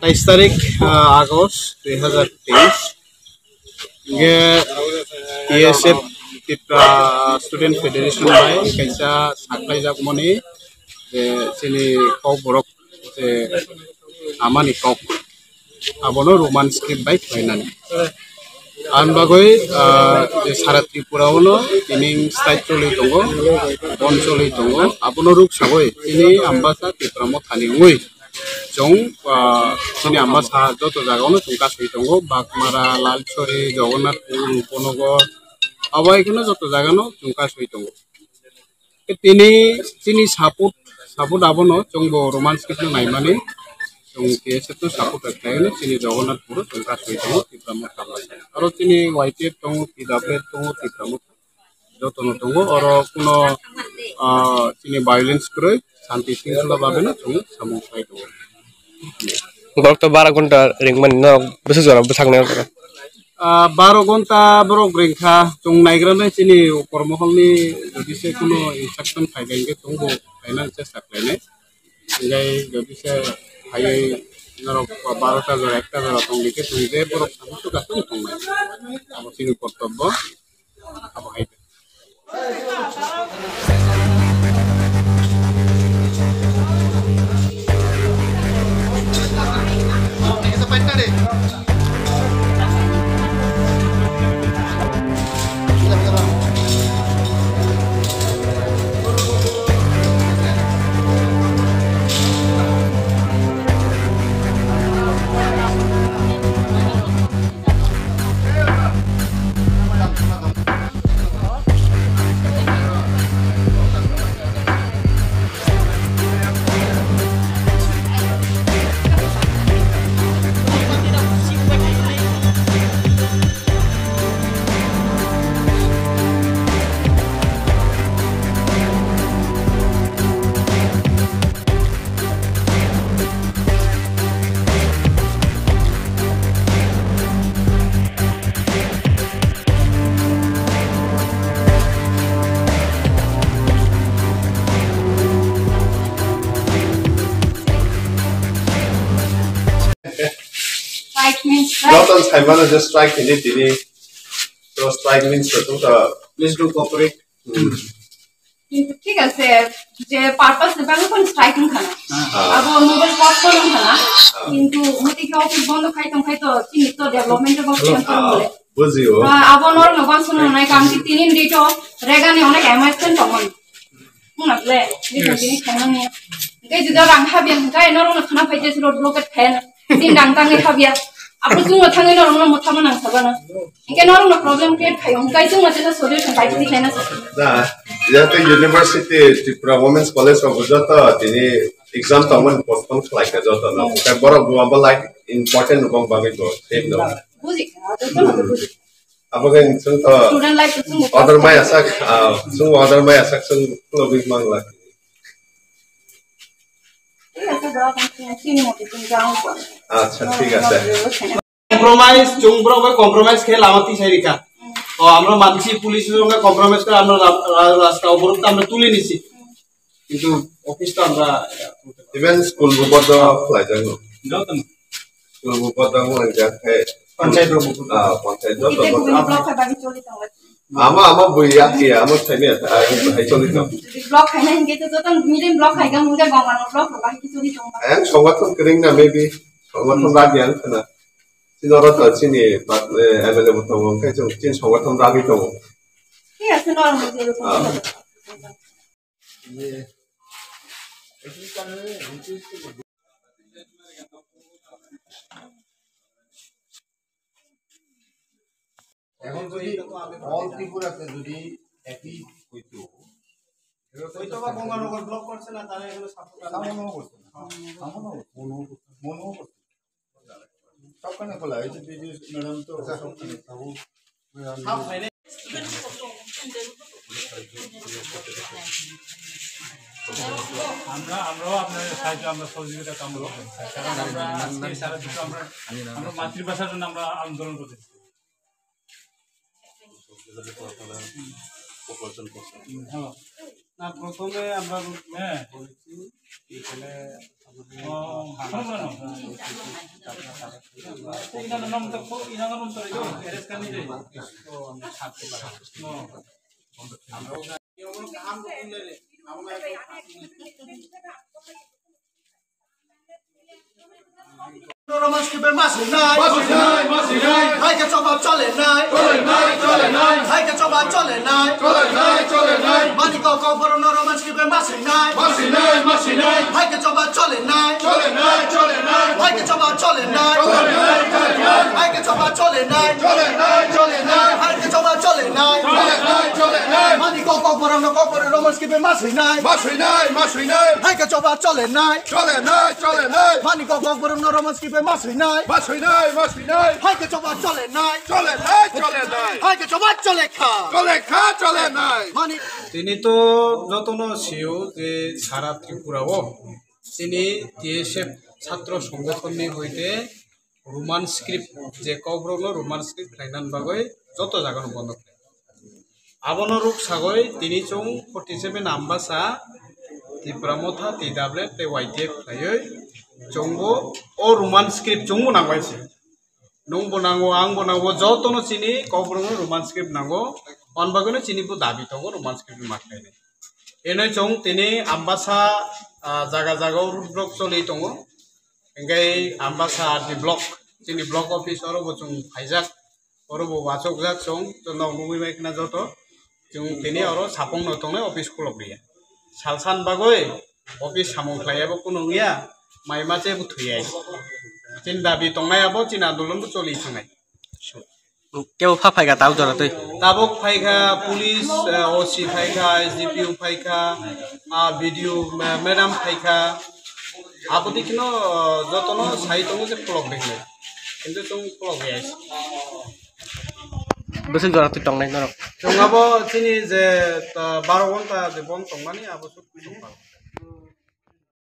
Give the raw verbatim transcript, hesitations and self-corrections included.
Atais tarik, ah, August dui hazar teis. Hingke T S F Tipra Student Federation bai kaisa saklaijakmani je chini kokborok je amani kok abono Roman script bai khlainani. Ang bagwi, ah, je sara Tripura ono tini strike choli tongo, bon choli tongo, abono ruk sagwi tini Ambasa Tipra Mothani wngwi chwng, ah, chini Ambasa joto jaga ono chwng kasui tongo, Bagmara, Lalchori, Jogonnatpur, Ruponogo, abo hai kheno joto jaga no chwng kasui tongo. Tini chini support, support abono chwngbo Roman script no naimani, chwng T S F no support khlaino chini Jagannath Puro chwng kasui tongo Tipra Motha. Aro chini Y T F tongo, T W F tongo, Tipra Motha. Jotono tongo, oro kuno, ah, chini violence kwrwi, santi sringkhola babino chwng samung khlai tongo. Borok to bara ghonta ringmani norok bwswk jora bwsaknai. Ah, baro ghonta borok ringkha, chwng naigra nai chini upor moholni jodi se kuno instruction phai kha hingke chwngbo khainani chesta khlainai. Hingke jodi se phaiwi norok barota jora, ekta jora tongdi khe chwng je borok samo suka chwng tongnai. Abo chini kortobbo, abo hai. Strike means strike. Joto saimano je strike hini tini. So strike means to, to, please do cooperate. Hmm. Kintu thik ase, je purpose ni bagwi kono strike wngkha na. Ah. Abo mobile postpone wngkha na. Ah. Kintu muti khe office bondo khai tong khai to, chini to development bo khe tong bole. Bujio. Ah, abo norok no bangsa no nai kam ki tinin dito regani onek M I S ten tong man. Wngna ble, ni tong tini khainani. Tei juda rang habya hingkai norok no khna phai je road blockade khaina. Tin dang tangwi habya. Ako chwngno thangwi norokno mwthangma nang sabana. Hinkhe norokno problem create khaio. Hinkhe chwngno chwngno solution bai twi khlaina sa. Na, jehetu university Tripura Women's College rok joto tini exam tongmani postpone khlai kha joto no. Hinkhe borok bo abo like important rok bagwi bo same no. Buji, joto no buji. Abo khe chwng to student life chwng order mai asak, ah, chwng order mai asak chwng lobby mang lak. Acha, thik ase. Compromise, chwng borok bai compromise khe lama tisai rikha. O, amra mansi police rok bai compromise khe amra ra-, ra-, rasta o borok ta amra tuli nisi. Kintu office ta amra even school bo bodo khlai jang no. Joto no. School bo bodo khlai jang khe panchayat rok bo. Ah, panchayat rok bo. Block hai bagi choli tong lai. Ama, ama bui ya, ya, ama thai me, ah, hai choli tong. Block hai na hinge to joto middle block hai ga munga gong ano block ba hai choli tong. Ang songathon kring na maybe. Songathon lagi ang khna. Chini oro to chini, eh, available tongo, khe chwng chini songathon lagi tongo. Thik ase, normal je rokom. Ah. এখন যদি অল ত্রিপুরাতে যদি একই হইতো, হয়তো বা গঙ্গানগর ব্লক করছে না, তারা এখানে সাপোর্ট করে। সামনেও করছে না। সামনেও করছে। মনেও করছে। মনেও করছে। সবখানে খোলা হয়েছে, বিজু ম্যাডাম তো সবখানে থাকুক। আমরা, আমরাও আপনার সাহায্য, আমরা সহযোগিতা কামনা করি, স্যার। কারণ আমরা আজকে সারা বিশ্ব আমরা, আমরা মাতৃভাষার জন্য আমরা আন্দোলন করতেছি। হুম, হ্যাঁ। না, প্রথমে আমরা হ্যাঁ। বলেছি, এখানে আমাদের ও, থানা শুনুন, শুনুন। তো এনার নাম তো, এনার নাম তো এই যে, এরেস্ট কানি রে। তো আমরা ছাড়তে পারি। ও। Roman script-e masui nai. Masui nai, masui nai. Hai khe choba chole nai. Chole nai, chole nai. Hai khe choba chole nai. Chole nai, chole nai. Mani kok kok borok no Roman script-e masui nai. Masui nai, masui nai. Hai khe choba chole nai. Chole nai, chole nai. Hai khe choba chole nai. Chole nai, chole nai. Hai khe choba chole nai. Chole nai, chole nai. Hai khe choba chole nai. Chole nai, chole nai. Mani kok kok borok no kok borok Roman script-e masui nai. Masui nai, masui nai. Hai khe choba chole nai. Chole nai, chole nai. Mani kok kok borok no Roman script-e masui nai. Masui nai, masui nai. Hai khe choba chole nai. Chole nai, chole nai. Hai khe choba chole kha. Chole kha, chole nai. Mani tini to jotono sio je sara Tripura o chini T S F chhatro songothon ni hoite Roman script je kokborok no Roman script khlaina bagwi joto jaga no bondo khlai. Abono ruk sagwi tini chwng forty seven Ambasa, Tipra Motha, T W F tei Y T F khlaiwi chwngbo o Roman script chwngbo nangbai se. Nwngbo nango, angbo nango, jotono chini kokborokno Roman script nango. On bagwino chini bo dabi tongo Roman script ma khlainai. Eno chwng tini Ambasa, ah, jaga jaga o road block choli tongo. Hingke Ambasa R D block, chini block office oro bo chwng phaijak, oro bo wachukjak chwng, chwng nok nugwi mai khna joto. Chwng tini oro sapung no tongnai office khulok riya. Salsan bagwi office samung khlai abo kunu wngya, mai ma che bo thwi ai. Chini dabi tongnai abo chini andolon bo choli thangnai. Kebo pha phaikha tabuk jora twi. Tabuk phaikha police, eh, O C phaikha, S D P O phaikha, ah, B D O ma-, madam phaikha. Aboni kheno, eh, jotono sai tongo je khulok ringnai. Kintu chwng khulok ya. Bwswk jora twi tongnai norok? Chwng abo chini je, eh, baro ghonta je bon tongmani abo chwng.